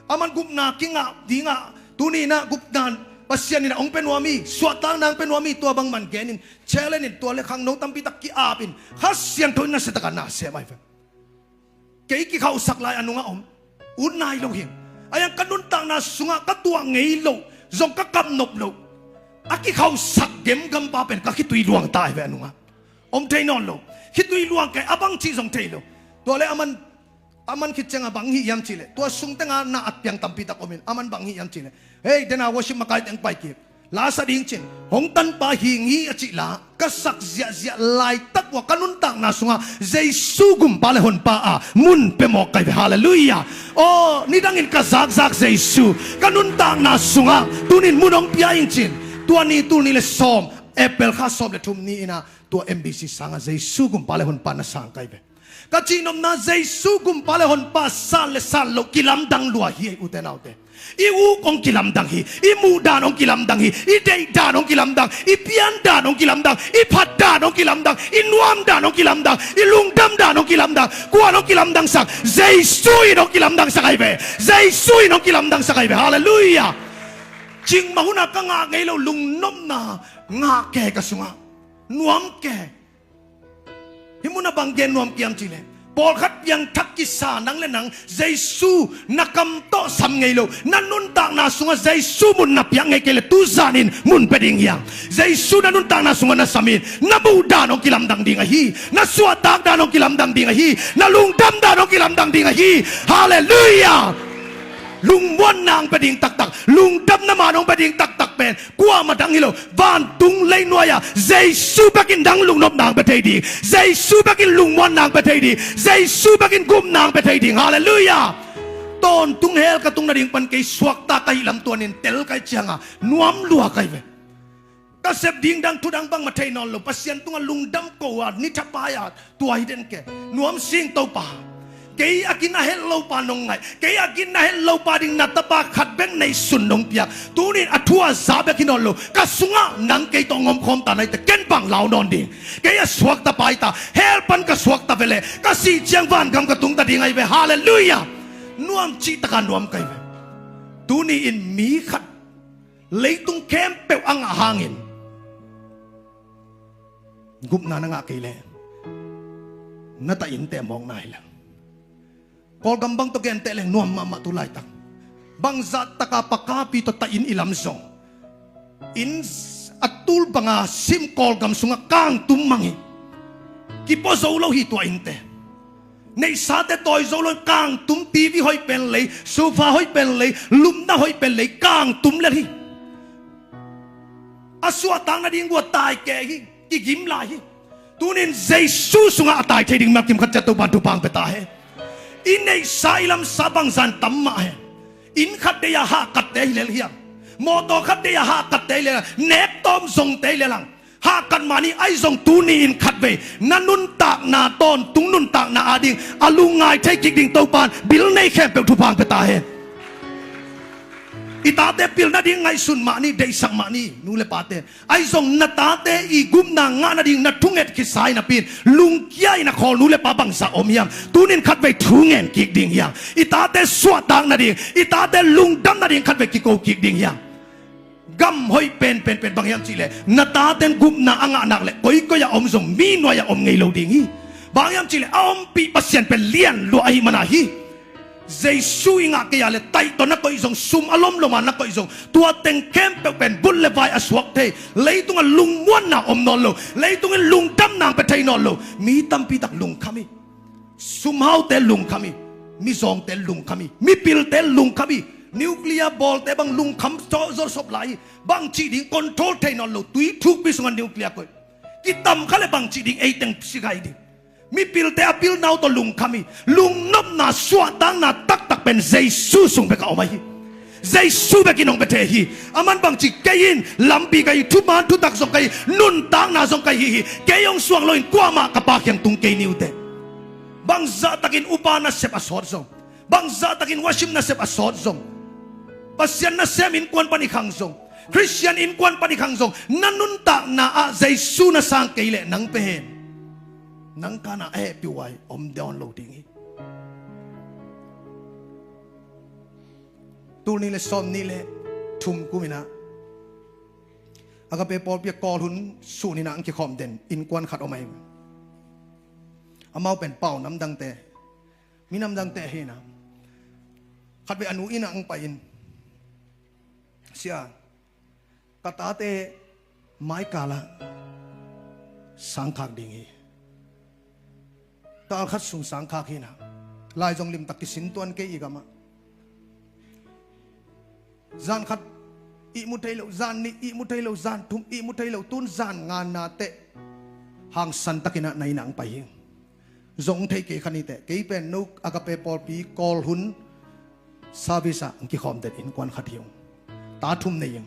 aman gupna kingah dingah tuni inah gupna Pasian inah hong pia nuam hi, suahtakna hong pia nuam hi, tua bangman genin challenge in tua le khangno tampi tak ki-ap in Kha Siangtho in nasiataka na sem ai ve. Kei kikhauhsak lai a nungah om ut nai lo hi. A yang ka nuntakna sungah ka tuah ngei loh zong ka kamnop loh a kikhauhsak gemgampa pen ka khitui luang ta ai ve a nungah. Om thei nawn lo. Khitui luang kei a bang cih zong thei lo. Tua le aman, aman khit cianga bang hih hiam cihleh, tua sung tenga na at piang tampi tak omin aman bang hih hiam cihleh, hei dena worship makai teng pai kik, la sa ding cin, hong tanpa hing hi a cih la ka sak ziahziah laitak uh a ka nuntakna sungah Jesu gumpa le honpa a mun pia mawk kai ve. Halleluiah. Aw, nidangin ka zakzak Jesu ka nuntakna sungah tunin mun hong pia ing cin. Tua ni tul ni le sawm, April kha sawm le thum ni inah tua M B C sangah Jesu gumpa le honpa na sang kai ve. Ka cihnopna Jesu gumpa le honpa san le san loh kilamdang lua hi ei, ute naute. I uk hong kilamdang hi, i muh dan hong kilamdang hi, i deih dan hong kilamdang, i pian dan hong kilamdang, i phat dan hong kilamdang, i nuam dan hong kilamdang, i lungdam dan hong kilamdang. Kuan hong kilamdangsak? Jesu in hong kilamdangsak ai ve. Jesu in hong kilamdangsak ai ve. Halleluiah. Cingmah huna ka ngah ngei lo lungnopna ngah ke ka sungah. Nuam ke. Hih munah bang gen nuam kiam cihleh, pawlkhat piangthak kisa nang le nang Jesu na kam tawh sam ngei lo, na nuntakna sungah Jesu mun na piak ngei kei le tuzanin mun pia ding hiang. Jesu na nuntakna sungah na samin, na muh dan hong kilamdang ding ahi, na suahtak dan hong kilamdang ding ahi, na lungdam dan hong kilamdang ding ahi. Halleluiah. Lungmuanna hong pia ding taktak, lungdamna man hong pia ding taktak pen kuamah dang hi lo. Vantung leinuai-ah Jesu bekin dang lungnopna hong pia thei ding, Jesu bekin lungmuanna hong pia thei ding, Jesu bekin gupna hong pia thei ding. Halleluiah. Tawntung hell ka tung nading pan kei suakta ka hih lam tuanin tel kai cianga nuam lua kai ve. Ka sep ding dang thu dang bangmah thei nawn lo, Pasian tungah lungdam ko a ni thapai-a tua hi den ke. Nuam sing Topa. Kei a gina het lopa nong ngaih, kei a gina het lopa ding na tapa khat bek neihsun nong piak. Tunin a thu a za bek hi nawn lo, ka sungah nang kei tawh ngomkhawm ta na hi teh, ken bang lau nawn ding? Kei a suakta pai ta, hell pan ka suakta ve leh, ka sih ciang vangam ka tung ta ding ahi ve. Halleluiah. Nuam cih taka nuam ka hi ve. Tuni in mi khat leitung khempeuh a ngah hangin gupna na ngah kei leh, na ta innte mawkna hi leh. Kawlgam bang tawh genteh leng nuam mahmah tu laitak. Bangzah taka pakapi tawh ta inn i lam zong, inn a tul banga sim Kawlgam sungah kangtum mang hi. Kipua zo lo hi tua innte. Neihsate tawi zo lo, kangtum, TV hoih pen lei, sofa hoih pen lei, lupna hoih pen lei, kangtum lel hi. A suahtak nading uh a tai kei hi, kigim lai hi. Tunin Jesu sungah a tai thei ding mi a kim khat ciat Topa'n thupha hong pia ta hen. I neihsa i lamsa bangzah in tam mah hen. Inn khat deih a hahkatte hi lel hiam? Mawtaw khat deih a hahkatte hi lel hiam? Nek tawm zongte hi lel hiam? Hahkat mah ni, ahi zong tuni in khatvei na nuntakna, tawntung nuntakna ading a lungngai thei kik ding Topa'n bil nei khempeuh thupha hong pia ta hen. I tate pil nading ngaihsun mah ni, deihsak mah ni, nu le pate. Ahi zong na tate i gupna ngah nading na thunget khitsa in a pin lungkia in a khawl nu le pa bangzah om hiam? Tunin khatvei thungen kik ding hiam? I tate suahtak nading, i tate lungdam nading khatvei kiko kik ding hiam? Gam hoih pen pen pen bang hiam cihleh, na taten gupna a ngah nak leh koikoi a om zong mi nuai a om ngei lo ding hi. Bang hiam cihleh a ompih Pasian pen lian lua ahih mana hi. Jesu i ngah kei a leh taih tawh na koih zong, sum a lomlom a na koih zong, tua teng khempeuh pen but le vai a suak thei, leitungah lungmuanna om nawn lo, leitung in lungdamna hong pia thei nawn lo. Mi tampi tak lungkham hi. Sumhaute lungkham hi. Mizawngte lungkham hi. Mipilte lungkham hi. Nuclear bawlte bang lungkham zawsop lai hi. Bangci ding control thei nawn lo, tui thukpi sungah nuclear koih. Kitam kha leh bangci ding, eiteng sikhai ding. Mipilte a pilna uh tawh lungkham hi. Lungnopna, suahtakna taktak pen Jesu sung bek a om ahi hi. Jesu bek in hong pia thei hi. Aman bangci, kei in lampi ka hi, thuman thutak zong ka hi, nuntakna zong ka hi hi. Kei hong suak loin kuamah ka Pa kiang tung kei ni uh teh. Bangzah takin upa nasep a sawt zong, bangzah takin worship nasep a sawt zong, Pasian nasem innkuan pan i khang zong, Khristian innkuan pan i khang zong, na nuntakna ah Jesu na sang kei leh nang pen nang kana a hehpih uh a om dawn lo ding hi. Tul nih le sawm nih le thum kum in ah Agape pawlpi a Kawl hun sun in ah ang kikhawm den innkuan khat om ahi. Amau pen pau namdangte, minamdangte ahi in ah, khatvei a nu in ah ang pai in, "Sia, ka tate maikalah sangkhak ding hi. Kal khat sung sangkhak hi in ah, lai zong limtak kisin tuan kei i gamah. Zan khat ihmu thei lo, zan nih ihmu thei lo, zan thum ihmu thei lo, tun zan nga na teh hangsan takin ah na inn ah ang pai hi. Zong thei kei kha ni teh, kei pen no Agape pawlpi Kawl hun service ah ang kikhawm den innkuan khat hi ung. Ta thum nei ing.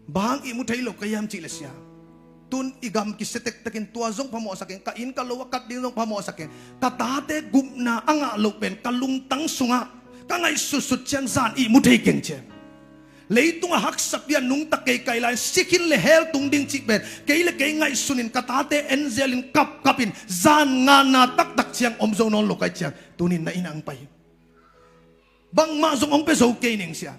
Bang ihmu thei lo ka hiam cih leh, Sia, tun i gam kisia tektek in, tua zong phamawhsak ing, ka inn ka lo a kat ding zong phamawhsak ing. Ka tate gupna a ngah loh pen ka lungtang sungah ka ngaihsutsut ciang zan ihmu thei keng ciang, leitung a haksa pian nungta kei kai lai, si khin le hell tung ding cih pen kei le kei ngaihsun in, ka tate en zel in, kapkap in, zan nga na taktak ciang om zo nawn lo ka hih ciang, tunin na inn ah ang pai hi. Bangmah zong hong pia zo kei ning, Sia.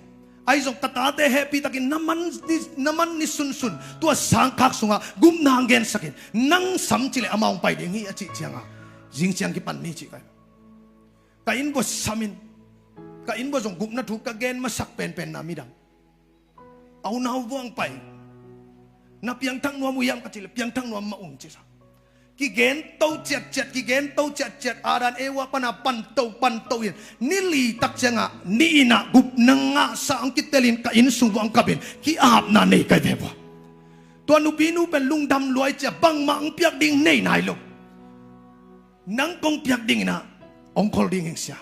Ahi zong ka tate hehpih takin na man ni, na man ni sunsun tua sangkhak sungah gupna ang gensak in, nang sam cih leh amah hong pai ding hi," a cih ciangah, "Zing ciang kipan ni," cih ka hi. Ka inn vua sam in, ka inn vua zong gupna thu ka gen masak penpenna midang, a unau vua ang pai, "Na piangthak nuam uh hiam?" ka cih leh, "Piangthak nuam mah ung," ci sa. Kigen to ciatciat, kigen to ciatciat, Adam Eva pana pan to, pan to in, ni li tak ciangah, ni in ah gupna ngahsa ang kitel in, ka inn sung vua ang kap in, ki-apna nei kai ve vua. Tua nupinu pen lungdam luai cia, bangmah ang piak ding nei nai lo. "Nang kong piak ding in ah, hong khol ding hing, Sia.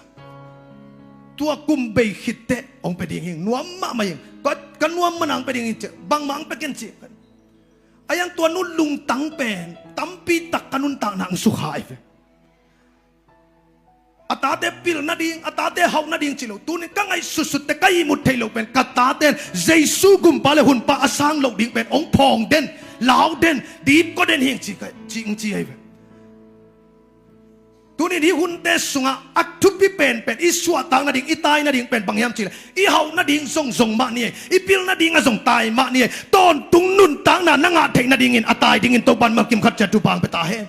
Tua kum bei khit teh hong pia ding hing, nuam mahmah hing. Ka, ka nuam mana hong pia ding hing," ci, "Bangmah hong pia ken," ci. Ahi hang tua nu lungtang pen tampi tak ka nuntakna ang sukha ahi ve. A tate pil nading, a tate hauh nading ci lo. Tunin ka ngaihsutsutte ka ihmut theih loh pen ka taten Jesu gumpa le hunpa a sang loh ding pen hong phawng den, lau den, dipkua den hing ci ka, ci, ci ahi ve. Tunin hih hunte sungah a thupi penpen i suahtak nading, i tai nading pen bang hiam cihleh, i hauh nading zongzong mah ni ei, i pil nading a zong tai mah ni ei. Tawntung nuntakna na ngah theih nadingin a tai dingin Topan mah kimkhat ciat thupha hong pia ta hen.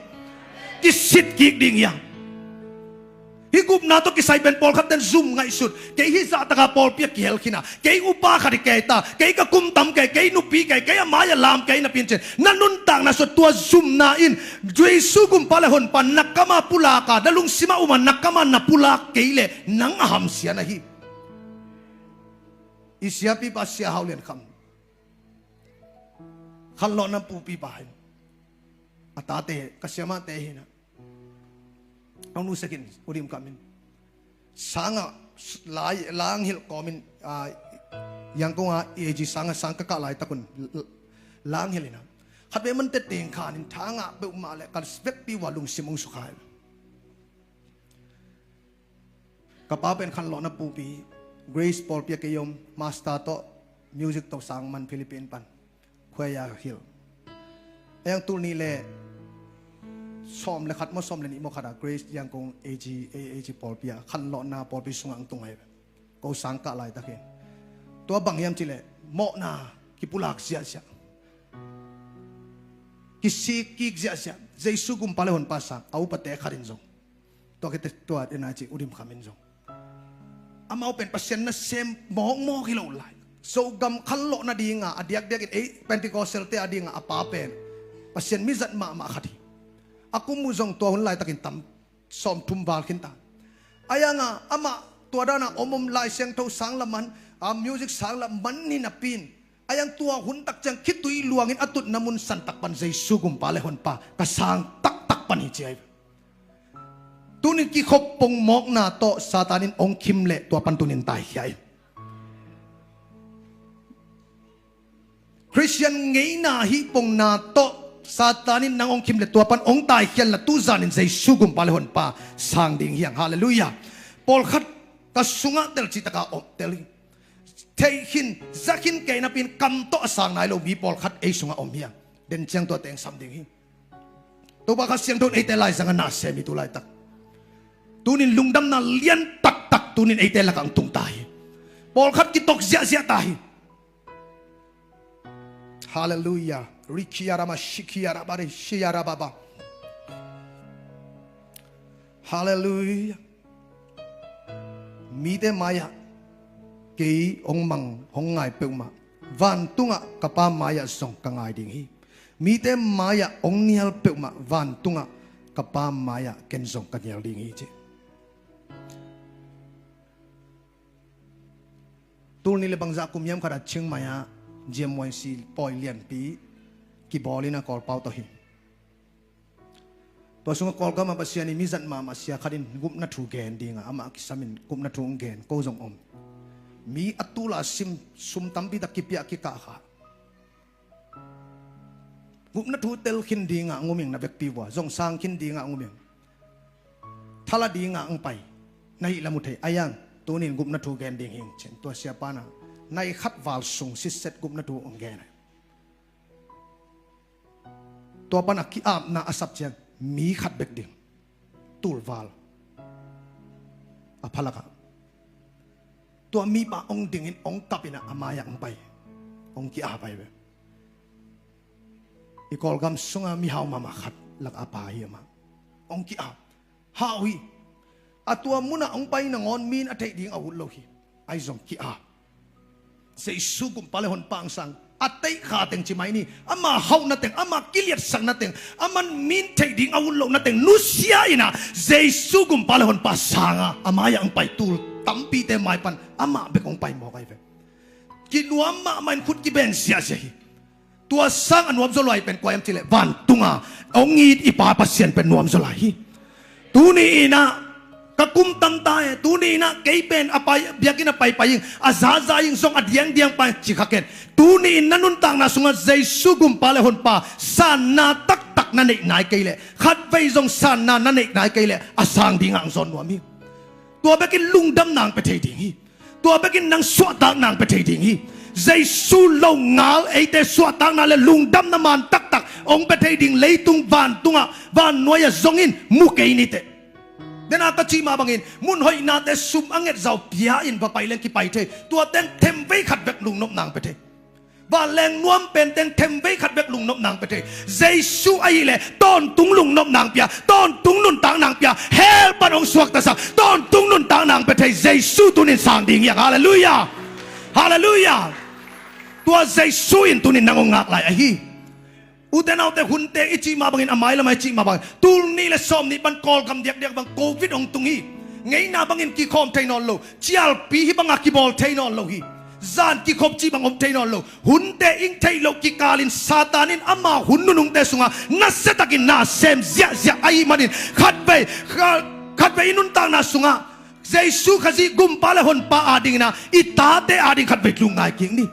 Kisit kik ding hiam? Hih gupna tawh kisai pen pawlkhat ten zum ngaihsut. Kei hih zahtaka pawlpi ah kihel khin a, kei upa khat hi kei ta, kei ka kum tam kei, kei nupi kei, kei a mai-ah lam kei napi in cin, na nuntakna sungah tua zumna in Jesu gumpa le honpa na kamah pulak a, na lungsimah um a, na kamah na pulak kei leh nang a hamsia na hi. I siapipa Sia Hau Lian Kham, khanlawhna pupipa hi. A tate ka siamahte hi na. Hong nusia khin, U Dim Kham in. Sangah, lai, la hong hilh kawmin, ah, Yangon ah A G sangah sang ka kah laitak un, l-, l-, la hong hilh in a. Khatvei man tete khan in tha ngah peuhmah leh ka vekpi uh a lungsim hong sukha hi. Ka pa pen khanlawhna pupi, Grace pawlpi ah kei om, master tawh music tawh sang man Philippines pan. Khuaia hilh. A yang tul nih le sawm le khat maw, sawm le nih maw khat ah Grace Yangon A G, A G pawlpi ah, khanlawhna pawlpi sungah hong tung ahi ve. Ko sang kah laitak hi. Tua bang hiam cihleh, mawhna kipulak ziahziah, kisik kik ziahziah, Jesu gumpa le honpa sang a upate khat in zong, tua khit teh tua ena ci U Dim Kham in zong, amau pen Pasian nasem mawkmawk hi lo lai. Zogam khanlawh nadinga a diakdiakin ei Pentecostal-te adinga a pa pen Pasian mizat mahmah khat hi. A kum uh zong tua hun laitakin tam sawmthum val khin ta. A yanga amah tua dana om om, Lai Siangtho sang la man, a music sang la man hi napi in, a yang tua hun tak ciang khitui luangin a tutna mun santak pan Jesu gumpa le honpa ka sang taktak pan hi ci ahi. Tunin kikhop pongmawkna tawh Satan in hong khim leh tua pan tunin taikhia in. Khristian ngeina hih pongna tawh Satan in nang hong khim leh tua pan hong taikhia in la, tuzanin Jesu gumpa le honpa sang ding hi hang. Halleluiah. Pawlkhat ka sungah tel cih taka om tel hi. Theih khin, za khin kei napi in kam tawh a sang nai lo mi pawlkhat ei sungah om hi hang. Den ciang tuate hong sam ding hi. Topa Kha Siangtho in eite laizangah na sem hi tu laitak. Tunin lungdamna lian taktak tunin eite lakah hong tung ta hi. Pawlkhat kitok ziahziah ta hi. Halleluiah. Rikiarama shikiarabari shiarababa. Halleluiah. Mite mai-ah kei hong mang hong ngai peuhmah, vantungah ka Pa mai-ah zong ka ngai ding hi. Mite mai-ah hong nial peuhmah, vantungah ka Pa mai-ah ken zong ka nial ding hi ci. Tul nih le bangzah kum hiam khat ah Chiang Mai ah G M Y C pawi lianpi kibawl in a Kawlpau tawh hi. Tua sungah Kawlgam ah Pasian in mizat mahmah sia khat in gupna thu gen dingah amah kisam in gupna thu hong gen, ko zong om. Mi a tul a sim, sum tampi tak kipia kikah kha. Gupna thu tel khin dingah hong um ing na vekpi vua, zong sang khin dingah hong um ing. Thala dingah hong pai na hih lam uh thei a yang, tunin gupna thu gen ding hing cin tua siapa na nai khat val sung sitset gupna thu hong gen ahi. Tua pan a ki-apna a sap ciang mi khat bek ding, tulval a phalakah. Tua mipa hong dingin hong kap in a, a mai-ah hong pai, hong ki-ap ahi ve. I Kawlgam sungah mihau mahmah khat lakah a pa hi amah. Hong ki-ap. Hau hi. A tua munah hong pai nangawn mi in a theih ding a ut lo hi. Ahi zong ki-ap. Jesu gumpa le honpa hong sang. A teihkha teng ci mai ni. Ama hauhna teng, ama kiliatsakna teng, aman mi in theih ding a ut lohna teng nusia in a, Jesu gumpa le honpa sang a, a mai-ah hong pai tul tampite mai pan amah bek hong pai mawk ahi ve. Kinuam mahmah in khut kibeng ziahziah hi. Tua sang a nuamzaw lua pen kua hiam cihleh, vantunga hong it i Pa Pasian pen nuamzaw lai hi. Tuni in a ka kum tam ta e, tuni in a kei pen a pai, biakinn a paipai ing, a zaza ing, zong a diangdiang pa ing ci kha ken. Tuni in na nuntakna sungah Jesu gumpa le honpa sanna taktak na neih nai kei leh, khatvei zong sanna na neih nai kei leh, a sang dingah hong zawn nuam hi. Tua bekin lungdam nang pe thei ding hi. Tua bekin nang suahtak nang pe thei ding hi. Jesu lo ngal eite suahtakna le lungdamna man taktak hong pe thei ding leitung vantungah vannuai-ah zongin mu kei niteh. Dena ka cih mah bangin mun hoihnate sum a nget zau pia in va pai leng kipai thei. Tua teng themvei khat bek lungnop nang pe thei. Vanleng nuam pen teng themvei khat bek lungnop nang pe thei. Jesu ahileh tawntung lungnop nang pia, tawntung nuntak nang pia, hell pan hong suaktasak, tawntung nuntak nang pe thei. Jesu tunin sang ding hiang. Halleluiah. Halleluiah. Tua Jesu in tunin nang hong ngak lai ahi. Ute naute, hunte i cih mah bangin, a mailam a i cih mah bangin, tul nih le sawm nih pan Kawlgam diakdiak bang covid hong tung hi. Ngeina bangin kikhawm thei nawn lo, cialpi hih banga kibawl thei nawn lo hi. Zan kikhop cih bang om thei nawn lo. Hunte in theih loh kikalin Satan in ama hun nunungte sungah nasiatakin na sem ziahziah ahih manin khatvei, kha-, khatvei i nuntakna sungah Jesu Khazih gumpa le honpa adingin ah i tate ading khatvei lungngai kik ni.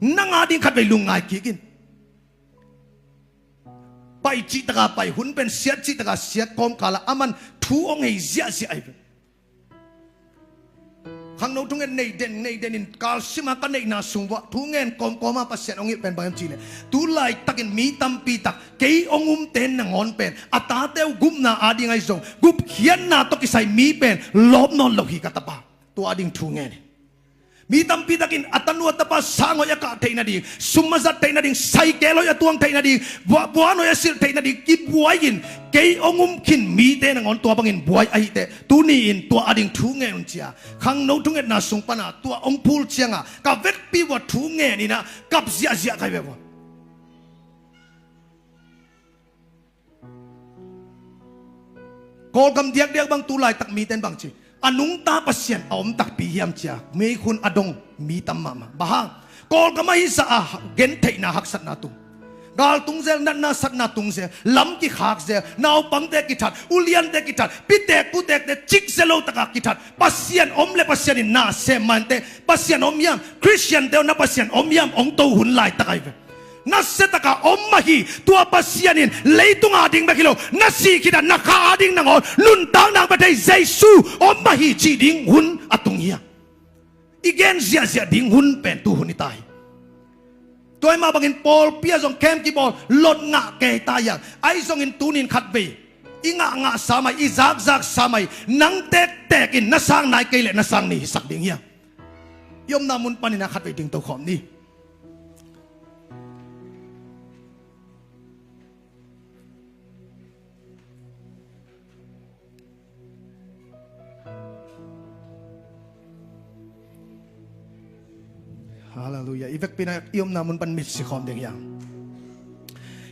Nang ading khatvei lungngai kik in. Pai cihtaka pai, hun pen siat cihtaka siat kawmkalah aman thu hong hei ziahziah ahi ve. Khangno thungen nei den nei denin kalsima ka neihna sung vuah thu ngen kawmkawma Pasian hong hilh pen bang hiam cihleh, tu laitakin mi tampi tak kei hong umte nangawn pen a tate uh gupna ading ahi zong, gupkhiatna tawh kisai mi pen lawp nawn lo hi ka tapa. Tua ading thu ngen hi. Mi tampi takin a tanu a tapa sang hoih a kah theih nading, sum a zat theih nading, cycle hoih a tuang theih nading, bua-, buan hoih a silh theih nading kibuai-in kei hong um khin mite nangawn tua bangin buai ahih teh tuni-in tua ading thu ngen un ci-a khangno thungetna sung pana tua hong phul cianga ka vekpi uah thu ngen inah kap ziahziah kai ve ua. Kawlgam diakdiak bang tu laitak mite in bang ci, a nungta Pasian a om takpi hiam cia meikhun a dong mi tam mahmah. Bang hang? Kawlgam ahi zah a gentheihna haksatna tung, gal tung zel, natna satna tung zel, lam kikhak zel, naupangte kithat, uliante kithat, pitek putekte cik zel lo taka kithat. Pasian om le Pasian in na sem mah inteh, Pasian om hiam? Khristiante aw, na Pasian om hiam? Hong to hun laitak ahi ve. Nasiataka om ahi tua Pasian in leitung ading bek hi lo, na sih khita na kha ading nangawn nuntak nang pe thei Jesu om ahi cih ding hun a tung hiam? I gen ziahziah ding hun pen tu hun i ta hi. Tua hi mah bangin pawlpi ah zong camp kibawl lot ngah kei ta hiang. Ahi zongin tunin khatvei i ngahngah sam ahi, i zakzak sam ahi, nang tektek in na sang nai kei leh na sang ni hisak ding hiang. I omna mun panin a khatvei dingto khawm ni. Halleluiah. I vekpi-in ah i omna mun pan mitsi khawm ding hiang.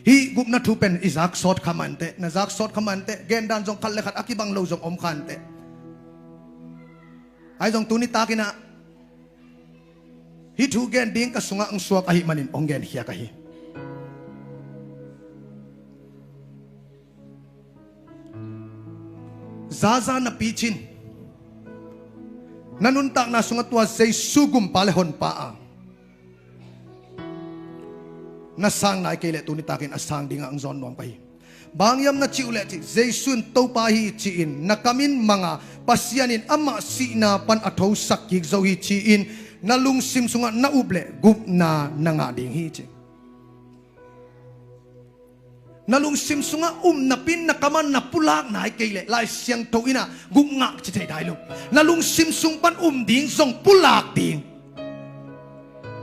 Hih gupna thu pen i zak sawt kha mah inteh, na zak sawt kha mah inteh, gendan zong khat le khat a kibang lo zong om kha inteh. Ahi zong tuni takin ah hih thu gen ding ka sungah hong suak ahih manin hong genkhiak ahi. Zaza na picin, na nuntakna sungah tua Jesu gumpa le honpa a na sang nai kei leh tuni takin a sang dingah hong zawn nuam ka hi. Bang hiam na cih uh leh cih, Jesu in Topa hi ci-in na kamin manga, Pasian in amah sihna pan a thosak kik zo hi ci-in na lungsim sungah na up leh gupna na ngah ding hi ci. Na lungsim sungah um napi-in na kamah na pulak nai kei leh Lai Siangtho in ah gupngah ci thei dai lo. Na lungsim sung pan um ding zong pulak ding.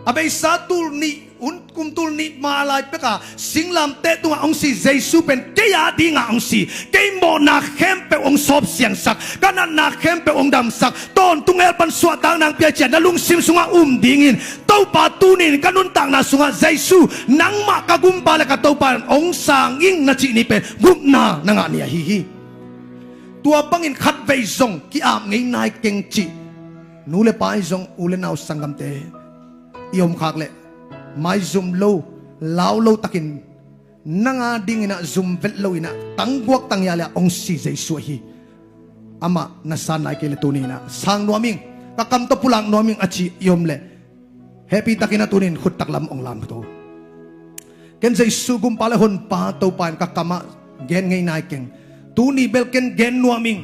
A beisa tul nih, hun kum tul nih ma lai peka singlamteh tungah hong si Jesu pen kei a dingah hong si, kei mawhna khempeuh hong sawp siangsak, ka natna khempeuh hong damsak, tawntung hell pan suahtak nang pia ci-a na lungsim sungah um dingin, Topa tunin ka nuntakna sungah Jesu nangmah ka gumpa le ka Topa hong sang ing na cih ni pen gupna na ngah ni ahi hi. Tua bangin khatvei zong ki-ap ngei nai keng cih nu le pa i zong, u le nau sanggamte i omkhak leh maizum lo, lau lo takin nang a dingin ah zum vet lo in ah tangguak tangya le ah hong si Jesu ahi. Amah na san nai kei leh tuni in ah sang nuam ing, ka kam tawh pulak nuam ing a ci i om leh hehpih takin ah tunin khut taklam hong lamto. Ken Jesu gumpa le honpa Topa in ka kamah gen ngei nai keng. Tuni bel ken gen nuam ing.